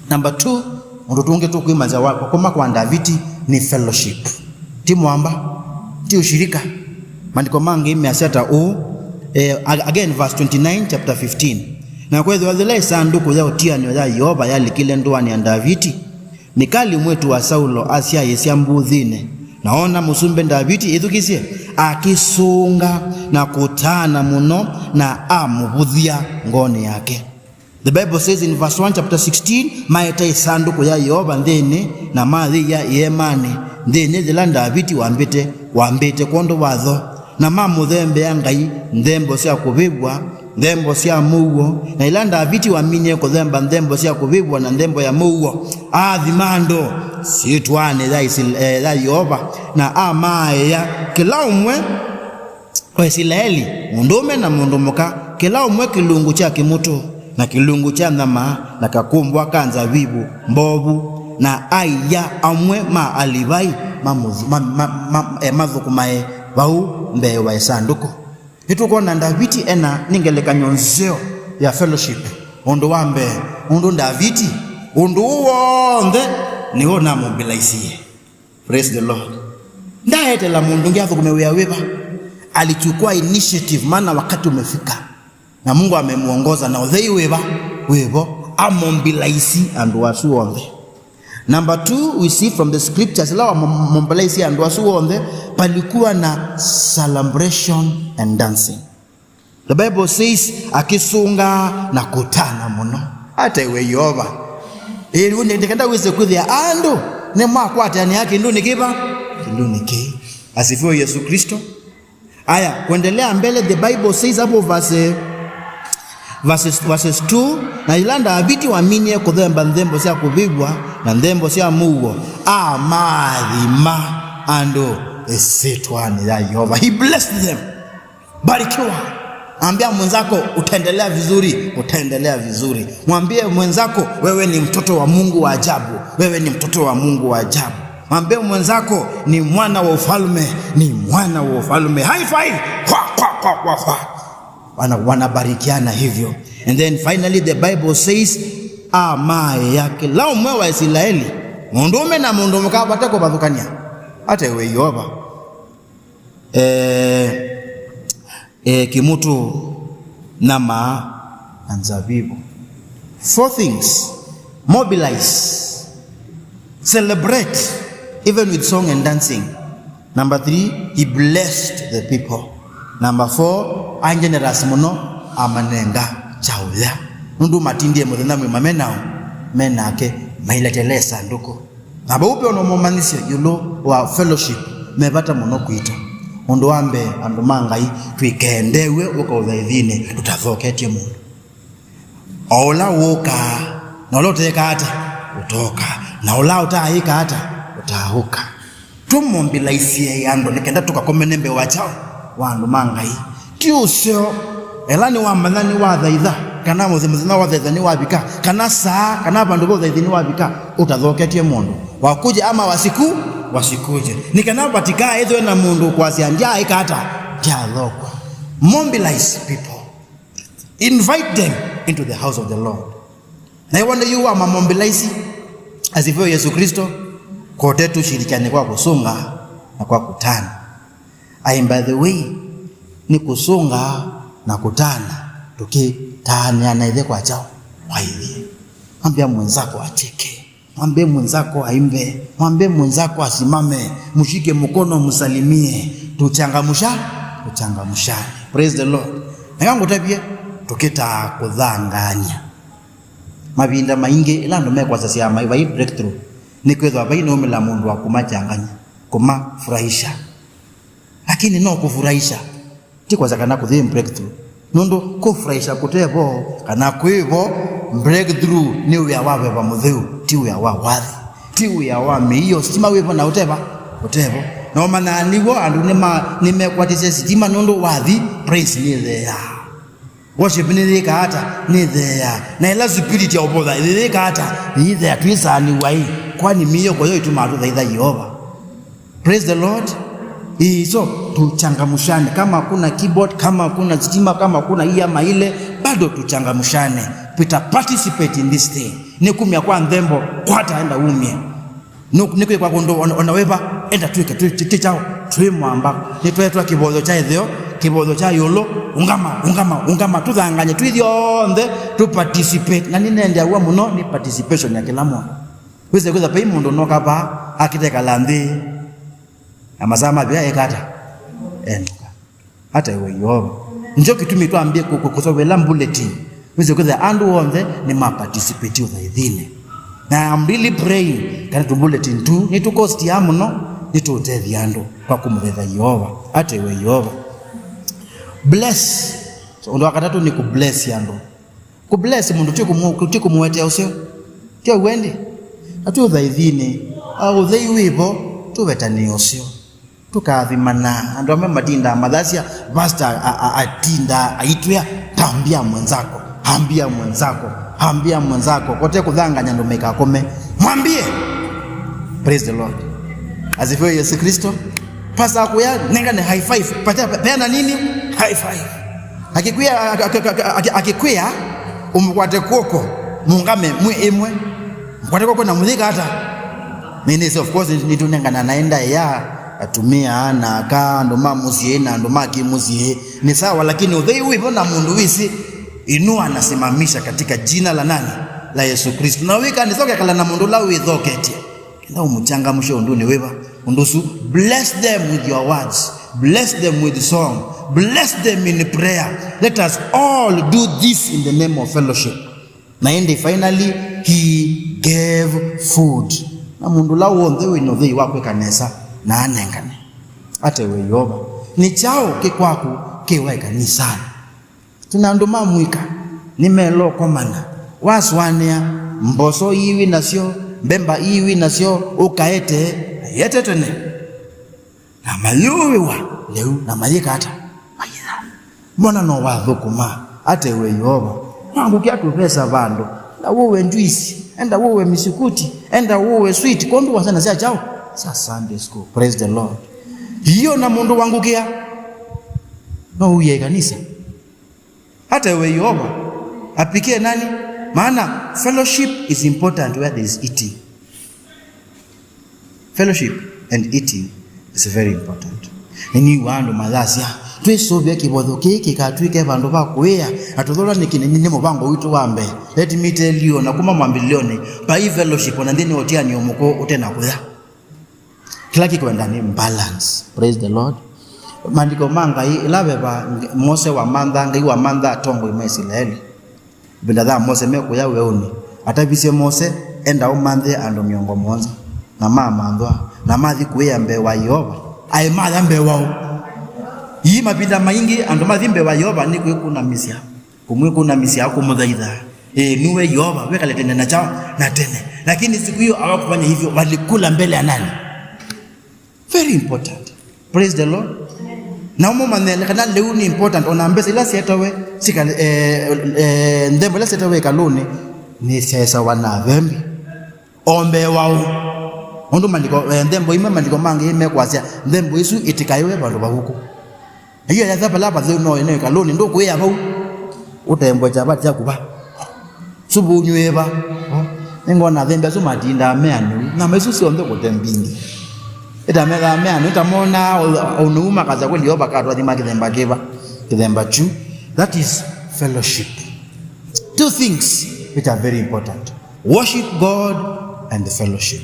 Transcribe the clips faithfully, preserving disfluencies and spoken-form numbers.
Number two, ũndũ tũngĩ tũkwĩmanyĩsya wa kũkoma kwa Ndaviti nĩ fellowship. Ti mwamba, ti ũshirika. Maandĩko mangĩ measya ta ũũ, eh, ag-, again, verse twenty-nine, chapter fifteen. Na kwethĩwa yĩla ĩsandũkũ ya ũtianĩo ya Yeova yalikile ndũanĩ ya Ndaviti, Mikali mwĩĩtu wa Saulo asyaĩĩsya mbũthinĩ, na oona mũsumbĩ Ndaviti ĩthukĩsye, akĩsũnga na kũtaana mũno, na amũvũthya ngoonĩ yake. The Bible says in verse one, chapter sixteen, maete ĩsandũkũ ya Yeova nthĩnĩ, na mayĩia ĩeemanĩ nthĩnĩ yĩla Ndaviti wambĩte, wambĩte kwondũ wa tho, na mamũthembea Ngai nthembo sya kũvĩvw'a, nthembo sya mũuo. Na ĩla Ndaviti waminie kũthemba nthembo sya kũvĩvw'a na nthembo ya mũuo, aathima andũ syĩtwanĩ ya Isila-, eh, ya Yeova, na amaaĩa kĩla ũmwe wa Isilaeli, mũndũũme na mũndũ mũka, kĩla ũmwe kĩlungu kya kĩmũtũ, na kĩlungu kya nyama, na kakũmbwa ka nzavivũ mbovu, na aia amwe ma Alivai mamũthu-, ma, ma, ma, e, mathũkũmae vau mbee wa ĩsandũkũ. Nĩtũkwona Ndaviti ena nĩ ngelekany'o nzeo ya fellowship. Ũndũ wa mbee, ũndũ Ndaviti, ũndũ ũũ w'onthe nĩwe ũnamobilaisie. Praise the Lord. Ndaetela mũndũ ũngĩ athũkũme wĩa wĩva. Alichukua initiative, maana wakati umefika. Na Mungu amemwongoza na ũthei wĩva? Wĩvo. Amobilize andũ asu onthe. Number two, we see from the scriptures, ĩla wamobilize andũ asu onthe, palikuwa na celebration and dancing. The Bible says, akĩsũngaa na kũtana mũno. Atewe Yeova. Ĩĩ, rĩu nĩ-, nĩkenda wĩse kwĩthĩa andũ nĩmakwatĩanĩa kĩndũnĩ kĩva? Kĩndũnĩ kĩĩ. Asifiwe Yesu Kristo. Aya, kuendelea mbele, the Bible says hapo verse, verses, verses two, na yĩla Ndaviti waminie kũthemba nthembo sya kũvĩvw'a na nthembo sya mũuo, amaathima andũ ĩsyĩtwanĩ ya Yeova. He blessed them. Barikiwa. Ambia mwenzako, "Utaendelea vizuri, utaendelea vizuri." Mwambie mwenzako, "Wewe ni mtoto wa Mungu wa ajabu, wewe ni mtoto wa Mungu wa ajabu." Mwambie mwenzako, "Ni mwana wa ufalme, ni mwana wa ufalme." High five. Kwa, kwa, kwa, kwa, kwa. Wana-, wanabarikiana hivyo. And then finally the Bible says, amaaĩa kĩla ũmwe wa Isilaeli, mũndũũme na mũndũ mũka vate kũvathũkany'a. Atewe Yeova. Eh, eh, kĩmũtũ, nyama, na nzavivũ. Four things. Mobilize, celebrate, even with song and dancing. Number three, he blessed the people. Number four, a generous mũno, amanenga kyaũya. Nũndũ matindie mũthenya mwĩma menao, menake, mailetele ĩsandũkũ. Na vau ve ona momanyĩsyo ĩũlũ wa fellowship me vata mũno kwitũ. Ũndũ wa mbee, andũ ma Ngai, twĩkendeew'e ũka ũthaithinĩ tũtathoketye mũndũ. O ũla wũkaa, na ũla ũteekaa ata, ũtooka, na ũla ũtaaĩka ata, ũtaaũka. Tũmobilize andũ nĩ kenda tũkakomene mbee wa kyaũ? Wa andũ ma Ngai. Ti ũseo, ela nĩwamanya nĩwathaitha, kana mũthenya, mũthenya wa ũthaitha nĩwavika, kana saa, kana vandũ va ũthaithi nĩwavika, ũtathoketye mũndũ. Wakuje ama wasiku, wasikuje. Nĩ kana vatikaethwe na mũndũ ũkwasya, "Ndyaaĩka ata, ndyathokwa." Mobilize people. Invite them into the house of the Lord. Na ĩwone yu wa mamobilize, asifiwe Yesu Kristo, kote tushirikiane kwa kusunga na kwa kutana. Ai, by the way, ni kusunga na kutana, tukitaanĩana ithe kwa chao, kwa ithe. Mwambie mwenzako acheke. Mwambie mwenzako aimbe. Mwambie mwenzako asimame. Mshike mkono, msalimie. Tuchangamsha, tuchangamshane. Praise the Lord. Nĩkangũtavye, tũkĩtaa kũthangany'a. Mavinda maingĩ, ĩla andũ mekwasya syama vai breakthrough, nĩkwĩthwa vai nĩumĩla mũndũ wa kũmachangany'a, kũmafurahisha. Lakini no kũfurahisha, ti kwasya kana kũthi breakthrough. Nũndũ kũfurahisha kũtevo, kana kwĩvo, breakthrough nĩ wĩa wa Veva Mũtheu, ti wĩa wa wathi, ti wĩa wa mĩio. Sitima wĩvo na ũteva, ũtevo. Na ũmanyaa nĩw'o andũ nĩma-, nĩmekwatisye sitima nũndũ wathi, praise nĩtheea. Worship nĩyĩkaa ata? Nĩtheea. Na ĩla spirit ya ũvotha yĩyĩkaa ata? Yĩthea twĩsaanĩw'a ĩ, kwani mĩio koyo ĩtumaa tũthaitha Yeova. Praise the Lord. Ĩĩ, so tuchangamshane. Kama hakuna keyboard, kama hakuna stima, kama hakuna iya maile, Tuchangamshane. Peter, participate in this thing. Nĩ kumya kwa nthembo, kwata, enda umye. Nĩ, nĩ kwĩkwa kũndũ ona, ona wĩva, enda twĩke, twĩ, twĩ, twĩ kyaũ, twĩ mwamba. Nĩtwetwa kĩvoyo kya ĩtheo, kĩvoyo kya ĩũlũ, ungama, ungama, ungama, tũthanganye, twĩ ithyonthe, tũ participate. Na nĩnendeaw'a mũno nĩ participation ya kĩla mũndũ. Wĩse kwĩtha vai mũndũ ũnoka vaa, akĩtekala nthĩ, na masaa mavika ekata, enũka. Ata iwe Yeova. Nĩkyo kĩtumi twambie kũ-, kũ-, kũseũvĩla bulletin. Wĩsĩ kwĩthĩa andũ onthe nĩ ma participate ũthaithinĩ. Na I'm really praying kana tũ bulletin tu nĩtũkostia mũno, nĩtũũtethya andũ kwa kũmũthaitha Yeova. Ata iwe Yeova. Bless. So, ũndũ wa katatũ nĩ kũ bless andũ. Kũ bless mũndũ ti kũmũ-, ti kũmũetea ũseo. Ti ũw'o ĩndĩ? Na twĩ ũthaithinĩ, a, ũthei wĩ vo, tũvetanĩe ũseo. Tũkaathimana. Andũ amwe matindaa mathasya, pastor a-, a-, atindaa aitwĩa, "Ambia mwenzako, ambia mwenzako, ambia mwenzako." Kote kũthanganya andũ maikakome. Mwambie. Praise the Lord. Asifiwe Yesu Kristo. Pastor akwĩa, "Nengane high five." Pata, peana nini? High five. Akĩkwĩa, ak-, ak-, ak-, ak-, akĩkwĩa, ũmũkwate kw'oko, mũngame mwĩ ĩmwe. Mũkwate kw'oko na mũyĩka ata? Nĩnĩsĩ, of course, nĩtũnengana na enda ya atumĩa na aka, andũ ma mũsyĩ na andũ ma kĩ mũsyĩ. Nĩ sawa, lakini ũthei wĩvo na mũndũ wĩsĩ, inua na simamisha katika jina la nani? La Yesu Kristo. Na wĩka nĩsa ũkekala na mũndũ ũla wĩthoketye. Kenda ũmũchangamshe ũndũnĩ wĩva? Ũndũ ũsu, bless them with your words. Bless them with song. Bless them in prayer. Let us all do this in the name of fellowship. Na ĩndĩ finally, he gave food. Na mũndũ ũla w'onthe wĩ na ũthei wa kwĩka nesa, na anengane. Ata iwe Yeova. Nĩ kyaũ kĩ kwaku kĩ wa ĩkanisanĩ? Twĩ na andũ ma mũika, nĩmelokomana. Wasũanĩa, mboso ii wĩ nasyo, mbemba ii wĩ nasyo, ũkaete, ete tene. Na mayũĩwa lĩu, na mayĩka ata? Mayĩtha. Mona no wathũkũma, ata iwe Yeova. Wangũkĩa tũvesa vandũ, enda ũwe njuisi, enda ũwe misukuti, enda ũwe sweet, kũndũ wa syana sya kyaũ? Sya Sunday school. Praise the Lord. Hiyo na mũndũ wangũkĩa, no uye kanisa. Hata iwe Yeova, apikie nani? Maana fellowship is important where there is eating. Fellowship and eating is very important. Nĩnĩw'a andũ mayasya, "Twĩsũvĩe kĩvotho kĩĩ kĩkatw'ĩke vandũ va kũĩa, na tũthũla nĩ kĩnini nĩ mũvango witũ wa mbee." Let me tell you, na kuma mwambĩlĩlyonĩ, vai fellowship ona nthĩnĩ wa ũtianĩo mũkũũ ũte na kũya. Kĩla kĩkwenda nĩ balance. Praise the Lord. Maandĩko ma Ngai, ĩla veva Mose wamantha, Ngai wamantha atongoi ma Isilaeli. Ĩvinda ya Mose mekũya weũnĩ, atavisye Mose, "Enda ũmanthĩe andũ mĩongo mũonza." Na mamanthwa, na mathi kũĩa mbee wa Yeova. Aĩ maya mbee waũ? Ii mavinda maingĩ andũ mathi mbee wa Yeova nĩ kwĩkunamĩsya. Kũmwĩkunamĩsya, kũmũthaitha. Ĩĩ, nue Yeova, wĩkale tene na kyaũ? Na tene. Lakini siku hiyo hawakufanya hivyo, walikula mbele ya nani? Very important. Praise the Lord. Na ũmũmanyĩle kana lĩu nĩ important, ona mbesa ila syetawe, sikale, eh, eh, nthembo ila syetawe ĩkalũnĩ, nĩsyaesawa na athembi. O mbee waũ? Ũndũ maandĩko, eh, nthembo imwe, maandĩko mangĩ mekwasya, nthembo isu itikaĩwe vandũ vavuku. Na iyo yatha vala vatheu no ĩno ĩkalũnĩ, ndũkũĩa vau. Ũtembo chavati yaku va. Supu ũnywĩe va. Nĩngona athembi asu matindaa meanĩu. Nyama isu syonthe kũte mbingi. Ĩtamethaa meanĩu, ĩtamonaa ũnũu makasya kweli yo vakatwathima kĩthemba kĩva. Kĩthemba kyu. That is fellowship. Two things which are very important. Worship God and the fellowship.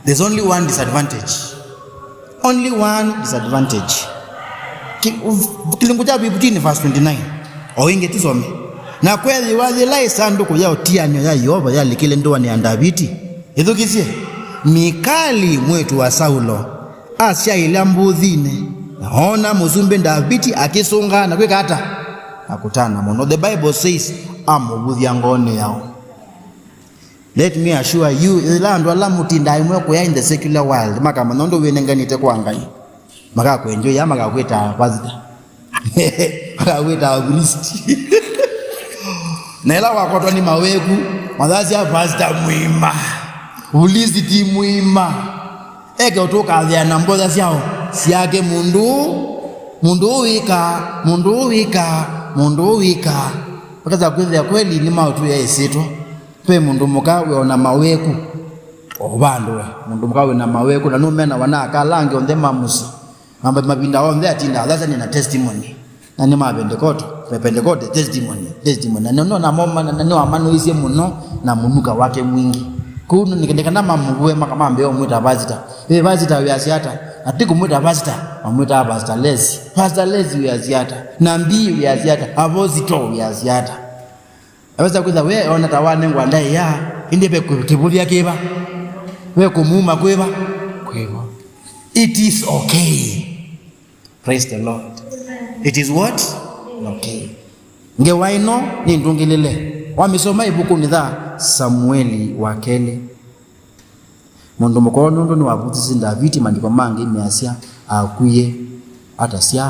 There's only one disadvantage. Only one disadvantage. Ki-, kĩlungu kya fifteen verse twenty-nine. O ĩngĩ tũsome. Na kweethĩwa yĩla ĩsandũkũ ya ũtianĩo ya Yeova yalikile ndũanĩ ya Ndaviti, ĩthukĩsye, Mikali mwĩĩtu wa Saulo asyaĩlya mbũthinĩ, na oona mũsumbĩ Ndaviti akĩsũngaa na kwĩka ata? Na kũtana mũno. The Bible says, amũvũthya ngoonĩ yaũ. Let me assure you, ĩla andũ ala mũtindaa ĩmwe kũya in the secular world, makamanya ũndũ wĩnenganĩte kwa Ngai, makakwenjũĩa, makakwĩtaa pastor. Makakwĩtaa priest. Na ĩla wakwatwa nĩ maweku, mathasya pastor mũima, priest ti mũima. Eke ũtũkathĩa na mboya syao syake mũndũ, mũndũ ũũ wĩka, mũndũ ũũ wĩka, mũndũ ũũ wĩka. Kasa kwĩthĩa kweli nĩ maũtwĩa ĩsyĩtwa. Ve mũndũ mũka wĩ ona maweku. O vandũ we, mũndũ mũka wĩ na maweku, na nũmenawa na aka ala angĩ onthe ma mũsyĩ. Mamba mavinda onthe atinda athasya nĩ na testimony. Na nĩ ma Pentekoto, me Pentekote, testimony, testimony. Na nĩ, na nĩ wamanũisye mũno na mũnuka wake mwingĩ. Kũu nĩ, nĩ kana mamũvue maka mambĩa ũmwĩta pastor. Ĩ, pastor wĩasya ata? Na ti kũmwĩta pastor, mamwĩtaa Pastor Lesi. Pastor Lesi wĩasya ata? Na mbii wĩasya ata? Apostle wĩasya ata? Aweza kwĩtha we ona ta wanengwa ndaĩa, ĩndĩ ve kĩ-, kĩvũthya kĩva? Ve kũmuma kwĩva? Kwĩvo. It is okay. Praise the Lord. It is what? Okay. Ngewa ĩno nĩ ndũngĩlĩle. Wamĩsoma ĩvukunĩ tha Samueli wa kelĩ. Mũndũ mũkũũ nũndũ nĩwavũthisye Ndaviti maandĩko mangĩ measya akwie atasya,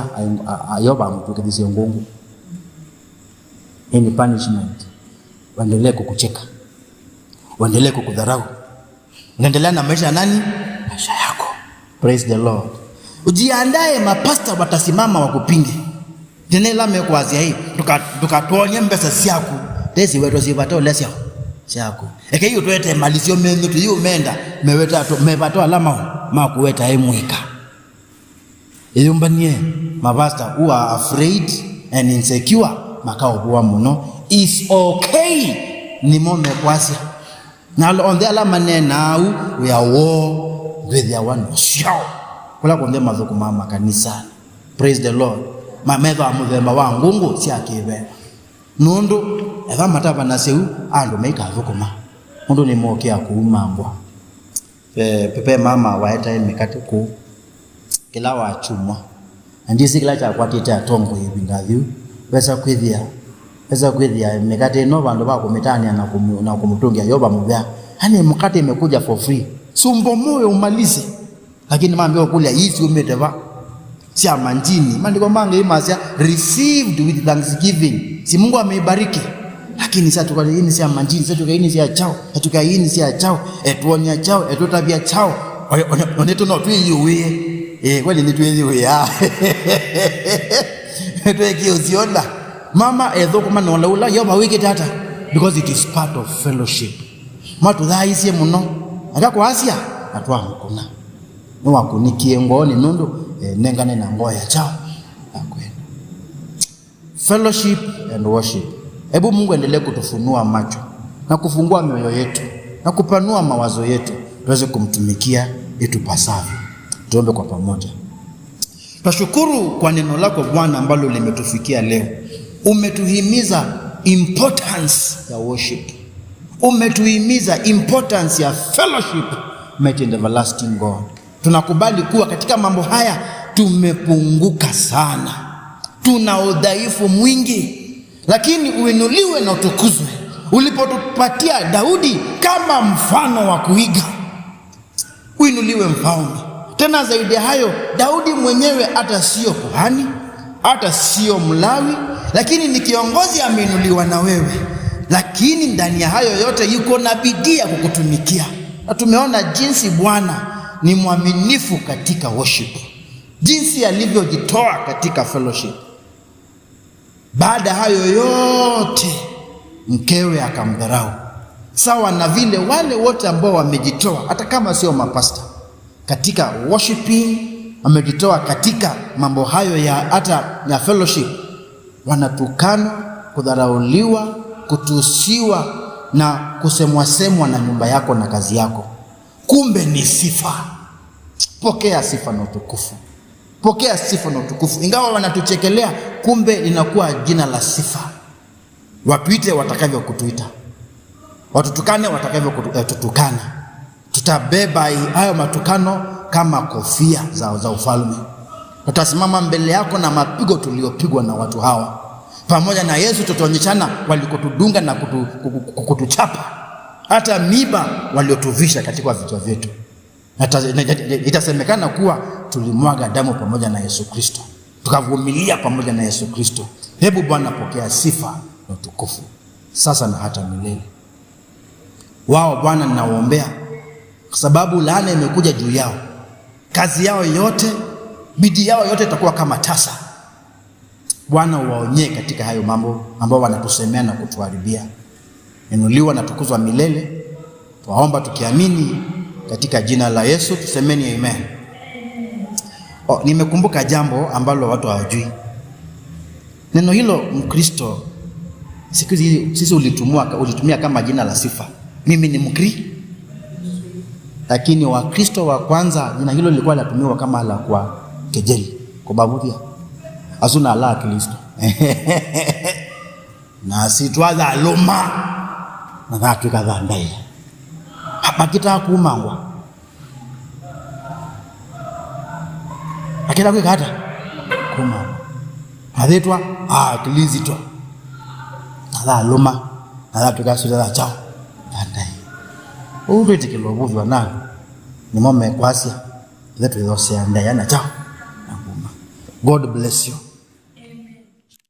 a-, a-, Yeova amũtw'ĩkĩthisye ngũngũ. Any punishment, waendelee kukucheka, waendelee kukudharau, unaendelea na maisha ya nani? Maisha yako. Praise the Lord. Ujiandae, mapasta watasimama wakupinge. Tene ĩla mekwasya, "Ĩ, ndũka-, ndũkatwony'e mbesa syaku." Tesi wetwa syĩvata ũlesya syaku. Eke yu twete malisyo menyu tũyĩũmenda, meweta tũ-, mevata ala mao makuweta ĩ mwĩka. Ĩyũmbanie, mapasta who are afraid and insecure makaũvũa mũno. Is okay, nĩmo mekwasya. Na ala onthe ala maneenaa ũu, wĩa woo ndwĩthĩawa na ũsyao. Kũla kw'onthe mathũkũmaa makanisanĩ. Praise the Lord. Ma-, methĩawa mũthemba wa ngũngũ sya kĩveva. Nũndũ ethĩwa matavanasya ũu, andũ maikathũkũma. Nũndũ nĩmokĩa kũumangwa. Ve, ve mama waetae mĩkate kũu kĩla wa kyumwa. Na ndyĩsĩ kĩla kyakwatĩte atongoi ĩvinda yĩu. Wesa kwĩthĩa, wesa kwĩthĩa mĩkate ĩno vandũ va kũmĩtanĩa na kũmũ-, na kũmũtũngĩa Yeova mũvea. Yaani mkate imekuja for free. Si ubomoe umalize. Lakini mambia ũkũlya, "Ii syumĩte va?" Sya manjini. Maandĩko mangĩ masya, "Received with thanksgiving." Si Mungu ameibariki? Lakini satuka ini sya manjini, satuka ini sya chao, satuka ini sya chao, etwonia chao, etũtavya chao. One, one, one tu no twĩyĩũĩe. Eh, kweli nĩ twĩyĩũĩa. Twĩkie ũsiola. Mama ethũkũma na ũla, ũla Yeova wĩkĩte ata? Because it is part of fellowship. Matũthaisye mũno. Aka kwasya, na twamũkũna. Nĩwakũnĩkie ngoonĩ nũndũ, eh, nengane na ngoo ya chao ya kwenda. Fellowship and worship. Hebu Mungu endelee kutufunua macho na kufungua mioyo yetu na kupanua mawazo yetu tuweze kumtumikia itupasavyo. Tuombe kwa pamoja. Twashukuru kwa neno lako Bwana ambalo limetufikia leo. Umetuhimiza importance ya worship. Umetuhimiza importance ya fellowship, mighty and everlasting God. Tunakubali kuwa katika mambo haya tumepunguka sana. Tuna udhaifu mwingi. Lakini uinuliwe na utukuzwe ulipotupatia Daudi kama mfano wa kuiga. Uinuliwe mfalme. Tena zaidi ya hayo, Daudi mwenyewe hata sio kuhani, hata sio Mlawi, lakini ni kiongozi ameinuliwa na wewe. Lakini ndani ya hayo yote yuko na bidii ya kukutumikia. Na tumeona jinsi Bwana ni mwaminifu katika worship. Jinsi alivyojitoa katika fellowship. Baada hayo yote, mkewe akamdharau. Sawa na vile wale wote ambao wamejitoa, hata kama sio mapasta, katika worshiping, wamejitoa katika mambo hayo ya hata ya fellowship, wanatukanwa, kudharauliwa, kutusiwa na kusemwasemwa na nyumba yako na kazi yako. Kumbe ni sifa. Pokea sifa na utukufu. Pokea sifa na utukufu. Ingawa wanatuchekelea, kumbe linakuwa jina la sifa. Watuite watakavyo kutuita. Watutukane watakavyo kutu-, eh, tutukana. Tutabeba hi-, hayo matukano kama kofia za, za ufalme. Tutasimama mbele yako na mapigo tuliopigwa na watu hawa. Pamoja na Yesu tutaonyeshana walikotudunga na kutu-, ku-, ku-, kutuchapa. Hata miiba waliotuvisha katika vichwa vyetu. Na ta-, na, na, itasemekana kuwa tulimwaga damu pamoja na Yesu Kristo. Tukavumilia pamoja na Yesu Kristo. Hebu Bwana, pokea sifa na utukufu. Sasa na hata milele. Wao Bwana, ninawaombea kwa sababu laana imekuja juu yao. Kazi yao yote, bidii yao yote itakuwa kama tasa. Bwana uwaonye katika hayo mambo ambao wanatusemea na kutuharibia. Inuliwa na tukuzwa milele. Twaomba tukiamini katika jina la Yesu, tusemeni amen. Oh, nimekumbuka jambo ambalo watu hawajui. Neno hilo Mkristo, siku hizi sisi ulitumua-, ulitumia kama jina la sifa. Mimi ni Mkri. Lakini Wakristo wa kwanza, jina hilo lilikuwa linatumiwa kama la kwa kejeli, kubabuthia. Asu na ala Akristo. Na sitwa thalũma, na thatwĩka tha ndaĩa. Makĩtaa kumangwa. Akĩtaa kwĩka ata? Kumangwa. Mathĩtwa Akilisitu. Na thalũma, na thatwĩka sitwa tha kyaũ? Tha ndaĩa. Ũu twĩtĩkĩlwa ũvũthw'a na andũ, nĩmo mekwasya, ithe twĩthosea ndaĩa na kyaũ? Na kuma. God bless you.